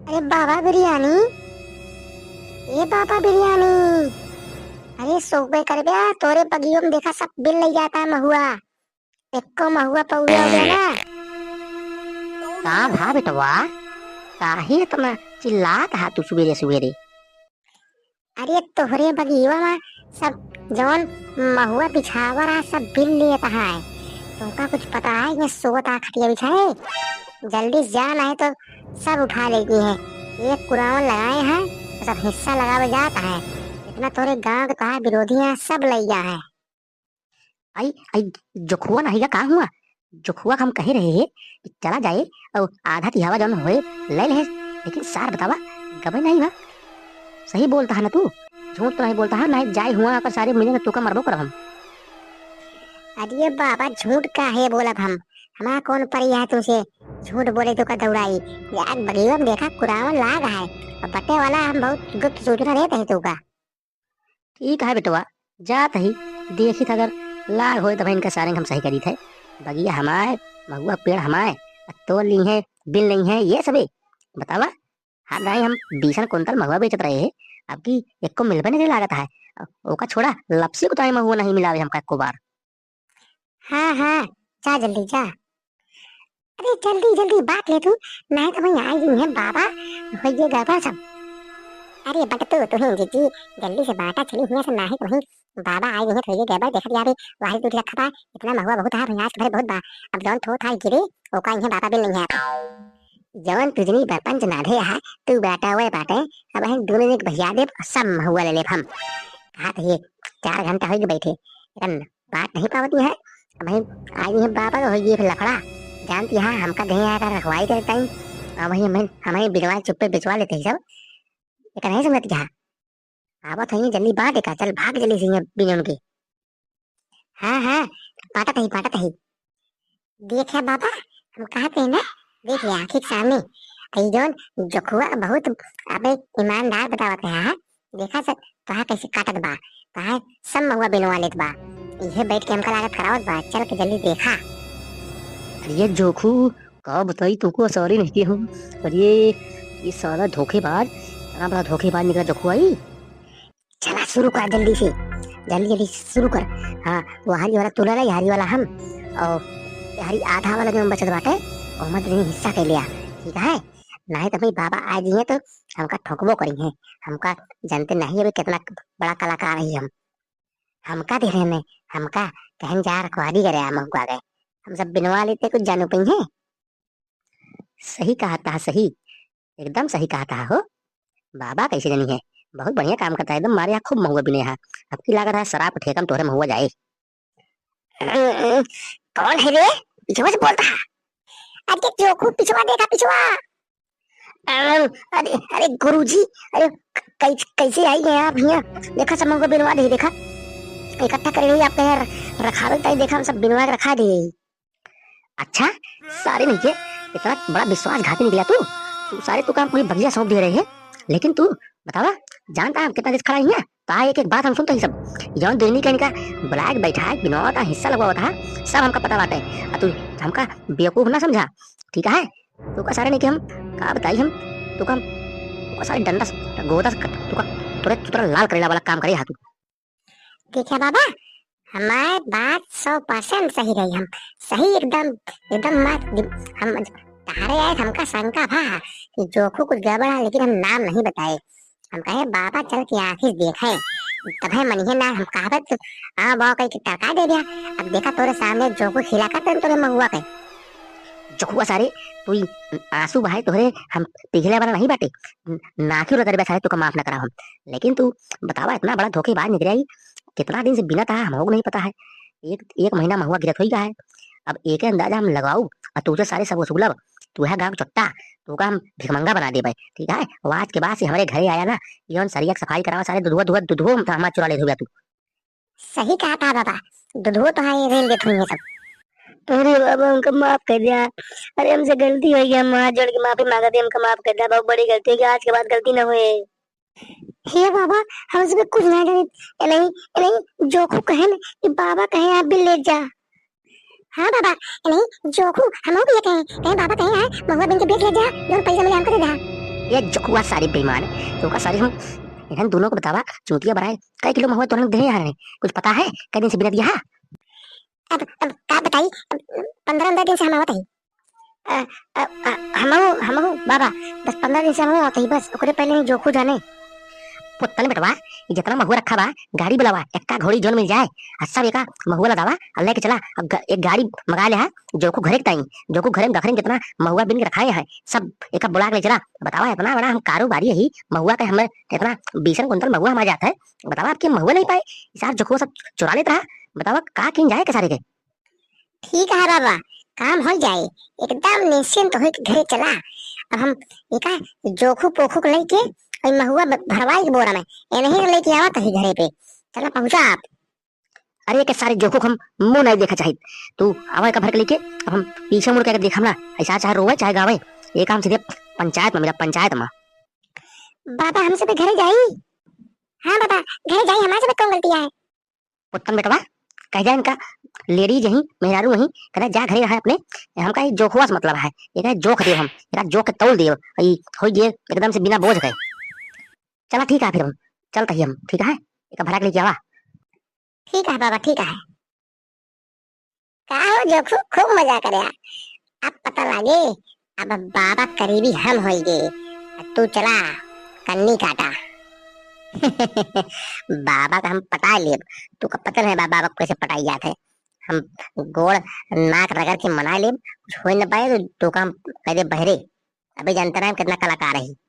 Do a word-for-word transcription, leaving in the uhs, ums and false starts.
अरे बाबा बिरयानी, ए बाबा बिरयानी, अरे सोबे करबे, तोरे बगियो में देखा सब बिल लइ जाता है महुआ, एको महुआ पउआ हो गया ना। का भा बेटवा, काहे इतना चिल्लात हा तू सुबेरे सुबेरे? अरे तोहरे बगियवा में सब जौन महुआ बिछावा रहा, सब बिल लेत है। तुमका कुछ पता है, ये सोत आ खटिया बिछाए? जल्दी से जा, नहीं तो सब उठा लेगी है। एक कुरावन लगाए हैं, तो सब हिस्सा लगावे जात है। इतना तोरे गांव के तोहार विरोधी हैं, सब लइया है। आई, आई, जोखुआ नहीं का, का हुआ? जोखुआ का हम कहे रहे हैं कि चला जाए और आधा तिहावा जौन होए, ले ले, लेकिन सार बतावा, गबे नहीं बा। सही बोलता है ना तू, झूठ तो नहीं बोलता है ना? जाए हुआ अगर सारे मिलेंगे तो का मरबो करब हम। अरे बाबा, झूठ काहे बोलब हम? हमारा कौन परी है तुमसे झूठ बोले तो का दौड़ाई? यार बगिया में देखा कुरावन लाग है, और बटे वाला हम बहुत गुप्त सूचना देते हैं तू का। ठीक है बेटवा, जात ही, देखित अगर लाग होए तब इनका सारे हम सही करीत है। बगिया हमार, महुआ पेड़ हमार, आ तोड़ ली है, बिल नहीं है, ये सबे बतावा। हर दाई हम बीसन कुंतल महुआ बेचत रहे हैं, अब की एको मिलबे नहीं लागत है। ओका छोड़ा, लपसी को तो महुआ नहीं मिलावे हमका एको बार। हाँ, हाँ, जा जल्दी जा। अरे जल्दी, जल्दी बांट ले तू, नहीं तो वहीं आई हुई है बाबा, होइए गड़बड़ सब। अरे बंट तू, तू ही जीजी, जल्दी से बांटा चली हियां से, नहीं तो वहीं बाबा आई हुई है, होइए गड़बड़। देखत यार, वाही दूध रखा बा, इतना महुआ बहुत है, भैंस भर बहुत बा, अब जौन थो था गिरे, ओका इहे बाबा बिल नहीं है। जौन तुझनी बर्तन जनाधे है, तू बांटा हुए बाटे, अब हम दोनों ने भैया देब, सब महुआ ले लेब हम। कहा तो ये चार घंटा हो गए बैठे, एकदम बात नहीं पावती है। अब हम आज ये बाबा का हो गई फिर लफड़ा, जानती है हमका देहे आकर रखवाई करता ही। अब वही हम, हमें बिनवा चुप्पे बिचवा लेते ही सब। एक नहीं समझती है। आवत है ये जल्दी बांट का, चल भाग जल्दी से ये बिन उनके। हाँ, हाँ, बांटत ही, बांटत ही। देख है बाबा, हम कहते हैं ना, देख ले आँखी के सामने। ई जौन जोखुआ बहुत अबे ईमानदार बतावत रहा है। देखा से कहा कैसे काटत बा, कहा सब महुआ बिनवा लेत बा। इहे बैठ के हमका लागत करावत बा, चल के जल्दी देखा। अरे ये जोखू, का बताई तुमको, सारी नहीं की हम। अरे ये साला धोखेबाज, इतना बड़ा धोखेबाज निकला जोखुआ ई। चला शुरू कर जल्दी से, जल्दी जल्दी शुरू कर। हाँ, वो हरी वाला तू ले ले, हरी वाला हम, और ये हरी आधा वाला जो बचत बाटे, ओमा तनी हिस्सा के लिया, ठीक है? नहीं तो भाई बाबा आ जाइए तो हमका ठोकबो करी है, हमका जानते नहीं अभी कितना बड़ा कलाकार है हम। हमका दे रहे हैं, हमका कहन जा रखवारी करे हम हुआ गए, हम सब बिनवा लेते कुछ जानू पई है। सही कहा था, सही, एकदम सही कहा था हो। बाबा कैसे जनी है, बहुत बढ़िया काम करता है, एकदम मारे यहाँ खूब महुआ बिने है। अब की लागत है शराब के ठेका में तोहरे महुआ जाए। कौन है रे? पिछवा से बोलता है। अरे जोखू पिछवा देखा, पिछवा। अरे, अरे, अरे गुरुजी, अरे क-, कैस-, कैसे आई गए आप यहाँ? देखा सब महुआ बिनवा दे, देखा इकट्ठा करे रही आपके यहाँ र-, रखावे ताई, देखा हम सब बिनवा के रखा दे। अच्छा, सारे नहीं के इतना बड़ा विश्वासघाती निकला तू। तू सारे तू काम पूरी बगिया सौंप दे रहे हैं, लेकिन तू बतावा, जानता है हम कितना देर खड़ा ही है? कहा एक एक बात हम सुनते ही सब। जौन दुनिया के इनका बुलाए के बैठा है, बिनौत का हिस्सा लगवा होता है, सब हमका पता बाटे। आ तू हमका बेवकूफ ना समझा, ठीक है? तू का सारे नहीं के हम का बताई हम, तू का हम, तू का सारे डंडा से, गोदा से कट, तू का तुरंत, तुरंत लाल करेला वाला काम करे हा तू। देखा बाबा, हमार बात सौ परसेंट सही रही, हम सही एकदम, एकदम मत, हम तहारे आए हमका शंका भा कि जोखू कुछ गड़बड़ा, लेकिन हम नाम नहीं बताए। हम कहे बाबा चल के आँखी से देखे, तभे मनिहे ना, हम कहबे तो आ बाव कह के टरका दे दिया। अब देखा तोरे सामने जोखू खिला कर तोरे महुआ के। जोखुआ सारे, तू ई आंसू बहाए तोहरे हम पिघले वाला नहीं बाटे, नाखी उड़ा देबे सारे, तोका माफ ना करा हम। लेकिन तू बतावा, इतना बड़ा धोखेबाज निकले आई, कितना दिन से बिना तहा हमको नहीं पता है। एक, एक महीना महुआ गिरत होई गया है। अब एक अंदाजा हम लगाऊ, और तुझे सारे सब वसूलब, तू है गाँव चट्टा, तू का हम भिखमंगा बना देबे, ठीक है? और आज के बाद से हमारे घरे आया ना, यौन सरिया के सफाई करावा, सारे दुधुआ, दुधुआ, दुधुआ हमारा चुरा ले हुआ तू। सही कहा था बाबा, दुधुआ तो है, रेल देत हुई है सब। अरे बाबा, हमका माफ कर दिया। अरे, हमसे गलती हो गई, हम हाथ जोड़ के माफी मांगत है, हमका माफ कर दिया। बहुत बड़ी गलती हो गई, आज के बाद गलती ना होए। हे बाबा, हम इसमें कुछ ना जाने। ए नहीं, ए नहीं, जोखू कहे न कि बाबा कहे आप भी ले जा। हाँ बाबा, ए नहीं, जोखू, हम भी ये कहें, कहें बाबा कहे आए, महुआ बिन के बेच ले जा, जो पैसा मिले हमको दे दे। ये जोखुआ सारी बेईमान, जोखुआ सारी हम इन्हन दोनों को बतावा, चूतिया बराए, कै किलो महुआ तोहन देहे हैं, कुछ पता है? कै दिन से बिना दिया है? अब, अब का बताई, अब पन्द्रह, पन्द्रह दिन से हम आवत ही। अ, अ, अ, हमहू, हमहू, बाबा, दस पन्द्रह दिन से हमहू आवत ही, बस ओकरे पहले ही जोखू जाने। पुत्तन बेटवा, ये जितना महुआ रखा बा, गाड़ी बुलावा, एक्का घोड़ी जोन मिल जाए, आ सब एका महुआ लदावा, आ लेके चला। अब ग-, एक गाड़ी मंगा ले हा, जोखू घरे के ताई, जोखू घरे में दखरे में जितना महुआ बिन के रखाए हैं, सब एका बुला के ले चला। बतावा, इतना बड़ा हम कारोबारी ही, महुआ के हमें इतना बीसन कुंटल महुआ हमारे जात है, बतावा, आपके महुआ नहीं पाए, सार जोखुआ सब चुरा लेत रहा। बतावा, का किन जाए के सारे के? ठीक है बाबा, काम हो जाए, एकदम निश्चिंत होके घरे चला। अब हम एका जोखू पोखू के लेके और महुआ ब-, भरवाई के बोरा में, इन्हीं लेके आवत ही घरे पे। चला पहुँचा आप। अरे, एके सारे जोखू के हम मुँह नहीं देखा चाहित। तू आवा एका भर के लेके, अब हम पीछे मुड़ के देखम ना, ऐसा चाहे रोवे चाहे गावे, ये काम सीधे पंचायत में मिला, पंचायत में। बाबा, हमसे तो घरे जाई। हाँ बाबा, घरे जाई, हमारे से तो कौन गलती है? पुत्तन बेटवा, कह जा इनका, लेडीज यहीं, मेहरारू वहीं, कहता जा घरे रहा अपने, हमका ये जोखुआ से मतलब है, ये कहे जोख देव हम, एका जोख के तौल देव, ई होई जे एकदम से बिना बोझ के। चला ठीक है, फिर हम चलत ही हम, ठीक है, एका भरा के लेके आवा। ठीक है बाबा, ठीक है। का हो जोखू, खूब मजा करे। अब पता लागे, अब बाबा करीबी हम होइगे, तू चला कन्नी काटा। बाबा का हम पटा लेब, तू का पता नहीं बा-, बाबा को कैसे पटाई जात है। हम गोड़ नाक रगड़ के मना लेब, कुछ हो न पाए तो, तो काम कह दे बहरे। अभी जानता ना हम कितना कलाकार है।